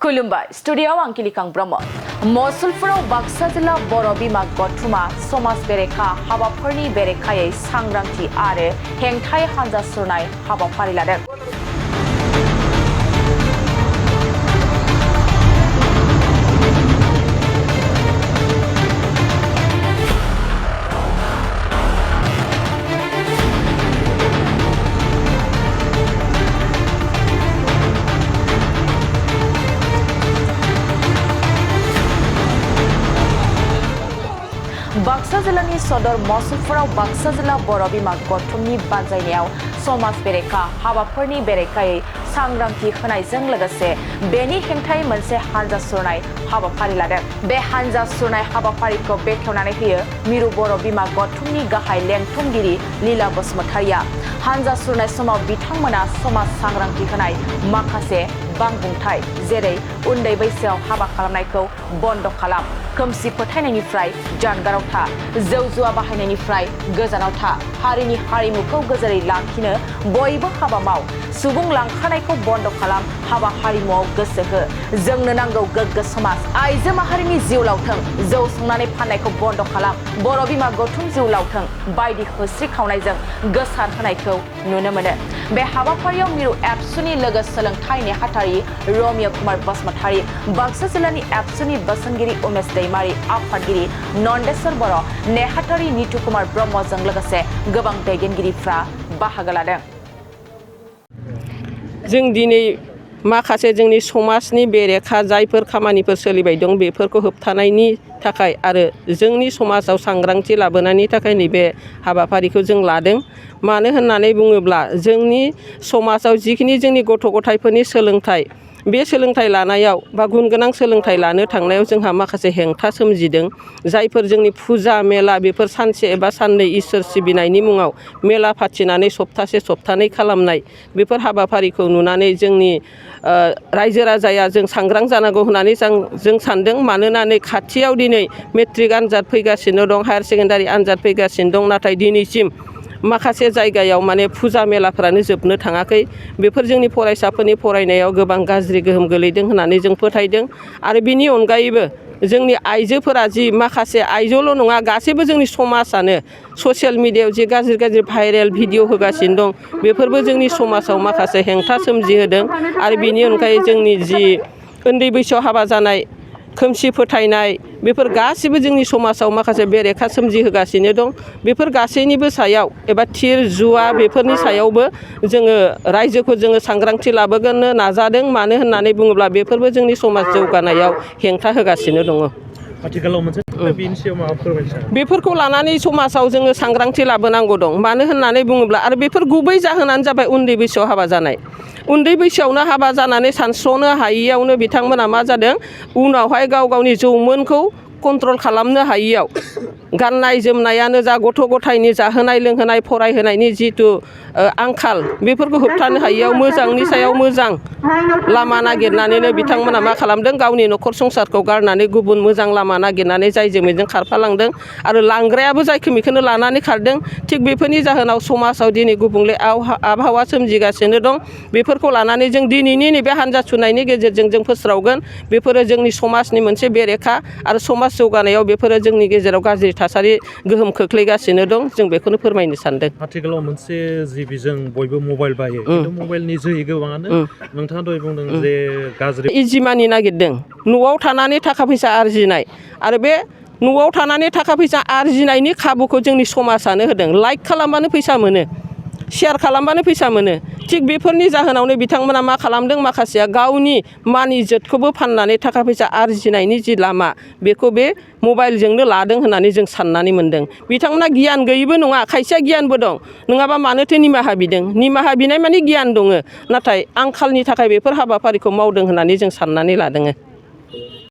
खुलुमबाय स्टुडिय'आव आं किलिकां ब्रह्म मसुलपुराव बाक्सा जिल्ला बर' बिमा गथुमा समाज बेरेखा हाबाफोरनि बेरेखायै सांग्रांथि आरो हेंथायै हानजा सुरनाय हाबाफारि लादों। बाक्सा जिल्लानि सदर मसुलपुराव बाक्सा जिल्ला बर' बिमा गौथुमनि बानजायनायाव समाज बेरेखा हाबाफोरनि बेरेखायै सांग्रांथि होनायजों लोगोसे बेनि हेंथायै मोनसे हानजा सुरनाय हाबाफारि लादों। बे हानजा सुरनाय हाबाफारिखौ बेखेवनानै होयो मिरु बर' बिमा गौथुमनि गाहाय लेंथुमगिरि लीला बसुमतारिया। हानजा सुरनाय समाव बिथांमोना समाज सांग्रांथि होनाय माखासे बांबुंथाय जेरै उन्दै बैसोआव हाबा खालामनायखौ बन्द खालाम, खोमसि फोथायनायनिफ्राय जानगाराव था, जौ जुवा बाहायनायनिफ्राय गोजानाव था, हारिनि हारिमुखौ गोजोरै लाखिनो बयबो हाबा माव, सुबुं लांखारनायखौ बन्द खालाम, हाबा हारिमुआव गोसो हो, जोंनो नांगौ गोग्गो समाज, आइजो माहारिनि जिउ लावथों, जौ संनानै फाननायखौ बन्द खालाम, बर' बिमा गौथुम जिउ लावथों बायदि होस्रि खावनायजों गोसार होनायखौ नुनो मोनो। बे हाबाफारियाव मिरु एबसुनि लोगो सोलोंथाइ नेहाथारि रमिय कुमार बसुमतारी, बाक्सा जिल्लानि एबसुनि बोसोनगिरि उमेश दैमारि, आफादगिरि नन्देश्वर बर', नेहाथारि नितु कुमार ब्रह्मजों लोगोसे गोबां दैदेनगिरिफ्रा बाहागो लादों। जों दिनै माखासे जोंनि समाजनि बेरेखा जायफोर खामानिफोर सोलिबाय दं बेफोरखौ होबथानायनि थाखाय आरो जोंनि समाजाव सांग्रांथि लाबोनायनि थाखाय नैबे हाबाफारिखौ जों लादों। मानो होननानै बुङोब्ला जोंनि समाजाव जिखिनि जोंनि गथ' गथायफोरनि सोलोंथाइ, बे सोलोंथाइ लानायाव बा गुन गोनां सोलोंथाइ लानो थांनायाव जोंहा माखासे हेंथा सोमजिदों। जायफोर जोंनि फुजा मेला बेफोर सानसे एबा साननै इसोर सिबिनायनि मुङाव मेला फाथिनानै सप्तासे सप्तानै खालामनाय बेफोर हाबाफारिखौ नुनानै जोंनि रायजो राजाया जों सांग्रां जानांगौ होननानै जों सानदों। मानोना नै खाथियाव दिनै मेट्रिक आनजाद फैगासिनो दं, हायार सेकेन्डारि आनजाद फैगासिनो दं, नाथाय दिनैसिम माखासे जायगायाव माने फुजा मेलाफ्रानो जोबनो थाङाखै। बेफोर जोंनि फरायसाफोरनि फरायनायाव गोबां गाज्रि गोहोम गोलैदों होननानै जों फोथायदों। आरो बिनि अनगायैबो जोंनि आइजोफोरा जि माखासे आइजोल' नङा गासैबो जोंनि समाजानो ससियेल मिडियायाव जि गाज्रि गाज्रि भाइरेल भिडिअ होगासिनो दं बेफोरबो जोंनि समाजाव माखासे हेंथा सोमजिहोदों। आरो बिनि अनगायै जोंनि जि उन्दै बैसोआव हाबा जानाय, खोमसि फोथायनाय बेफोर गासिबो जोंनि समाजाव माखासे बेरेखा सोमजिहोगासिनो दं। बेफोर गासैनिबो सायाव एबा थिर जुवा बेफोरनि सायावबो जोङो रायजोखौ जोङो सांग्रांथि लाबोनो नाजादों। मानो होननानै बुङोब्ला बेफोरबो जोंनि समाज जौगानायाव हेंथा होगासिनो दङ। आथिखालाव मोनसे बेनि सायाव माबा फोरमायनो सानो? बेफोरखौ लानानै समाजाव जोङो सांग्रांथि लाबोनांगौ दं। मानो होननानै बुङोब्ला आरो बेफोर गुबै जाहोनानो जाबाय उन्दै बैसोआव हाबा जानाय। उन्दै बैसोआवनो हाबा जानानै सानस्र'नो हायियावनो बिथांमोना मा जादों, उनावहाय गाव गावनि जौमोनखौ कन्ट्रल खालामनो हायियाव गाननाय जोमनायानो जा, गथ' गथायनि जाहोनाय लोंहोनाय, फरायहोनायनि जिथु आंखाल बेफोरखौ होबथानो हायियाव मोजांनि सायाव मोजां लामा नागिरनानैनो बिथांमोना मा खालामदों, गावनि न'खर संसारखौ गारनानै गुबुन मोजां लामा नागिरनानै जायजों बेजों खारफालांदों। आरो लांग्रायाबो जायखौ बेखौनो लानानै खारदों। थिग बेफोरनि जाहोनाव समाजाव दिनै गुबुंले आबहावा सोमजिगासिनो दं। बेफोरखौ लानानै जों दिनैनि नैबे हानजा सुरनायनि गेजेरजों जों फोस्रावगोन। बेफोरो जोंनि समाजनि मोनसे बेरेखा आरो समाज जौगानायाव बेफोरो जोंनि गेजेराव गाज्रि थासारि गोहोम खोख्लैगासिनो दं। जों बेखौनो फोरमायनो सानदों। आथिखालाव मोनसे जि बिजों बयबो मबाइल बाहायो, खिन्थु मबाइलनि जोहै गोबाङानो नोंथाङा दहाय बुंदों जे गाज्रि इजि मानि नागिरदों, न'आव थानानै थाखा फैसा आरजिनाय। आरो बे न'आव थानानै थाखा फैसा आरजिनायनि खाबुखौ जोंनि समाजानो होदों। लाइक खालामबानो फैसा मोनो, शेयार खालामबानो फैसा मोनो। थिग बेफोरनि जाहोनावनो बिथांमोना मा खालामदों, माखासेया गावनि मान इज्जतखौबो फाननानै थाखा फैसा आरजिनायनि जि लामा बेखौ बे मबाइलजोंनो लादों होननानै जों साननानै मोनदों। बिथांमोना गियान गैयैबो नङा, खायसेया गियानबो दं। नङाबा मानोथो निमाहा बिदों? निमाहा बिनाय माने गियान दङ, नाथाय आंखालनि थाखाय बेफोर हाबाफारिखौ मावदों होननानै जों साननानै लादों।